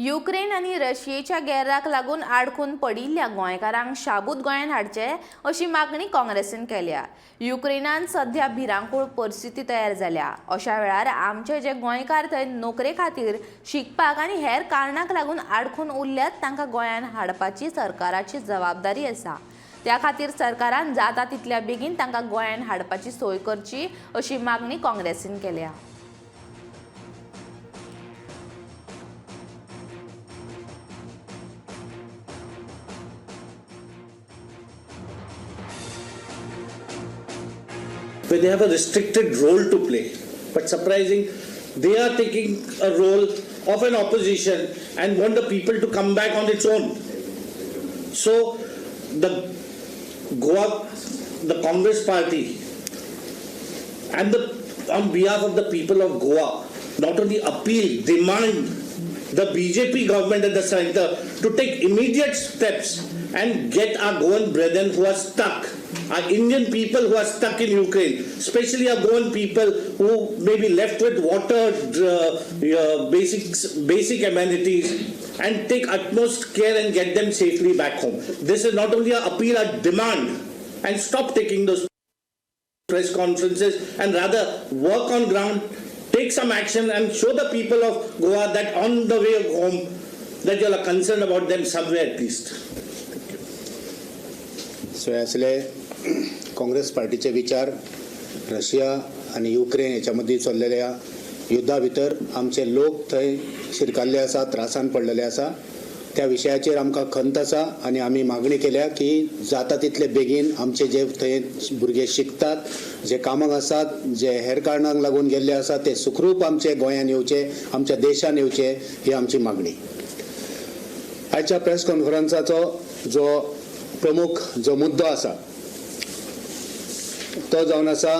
Ukraine आनी रशियेच्या गेर्राक लागून आडखून पडिल्ल्या गोंयकारांक शाबूत गोंयांत हाडचे अशी मागणी काँग्रेसीन केल्या. युक्रेनान सध्या भिरांकूळ परिस्थिती तयार जाल्या. अशा वेळार आमचे जे गोंयकार थंय नोकरे खातीर, शिकपाक आनी हेर कारणांक लागून आडखून उरल्यात तांकां गोंयांत हाडपाची सरकाराची जबाबदारी आसा. त्या खातीर सरकारान जाता तितल्या बेगीन तांकां गोंयांत हाडपाची सोय करची अशी मागणी काँग्रेसीन केल्या. Where they have a restricted role to play. But surprising, they are taking a role of an opposition and want the people to come back on its own. So the Goa, the Congress party and the on behalf of the people of Goa, not only appeal, demand the BJP government at the center to take immediate steps and get our Goan brethren who are stuck, our Indian people who are stuck in Ukraine, especially our Goan people who may be left with water, basic amenities, and take utmost care and get them safely back home. This is not only an appeal, a demand, and stop taking those press conferences and rather work on ground, take some action and show the people of Goa that on the way home that you are concerned about them somewhere at least. So असले काँग्रेस पार्टीचे विचार Russia आनी Ukraine हेच्या मदीं चल्लेल्या युद्धा भितर आमचे लोक थंय शिरकाल्ले आसा, त्रासान पडलेले आसा. त्या विशयाचेर आमकां खंत आसा आनी आमी मागणी केल्या की जाता तितले बेगीन आमचे जे थंय भुरगे शिकतात, जे कामाक आसात, जे हेर कारणांक लागून गेल्ले आसा, ते सुखरूप आमचे गोंयान येवचे, आमच्या देशान येवचे, ही आमची मागणी. आयच्या प्रेस कॉन्फरन्साचो जो प्रमुख जो मुद्दो आसा तो जावन आसा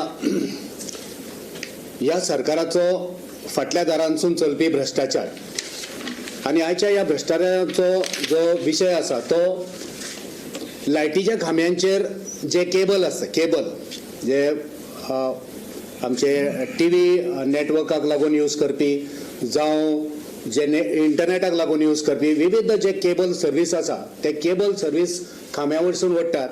ह्या सरकाराचो फाटल्या दारांसून चलपी भ्रश्टाचार. आनी आयच्या ह्या भ्रश्टाचाराचो जो विशय आसा तो लायटीच्या खांब्यांचेर जे केबल आसता, केबल जे आमचे टीव्ही नेटवर्काक लागून यूज करपी जावं जे इंटरनेटाक लागून यूज करपी विविध जे केबल सर्वीस आसा, ते केबल सर्वीस खांब्या वयरसून वडटात.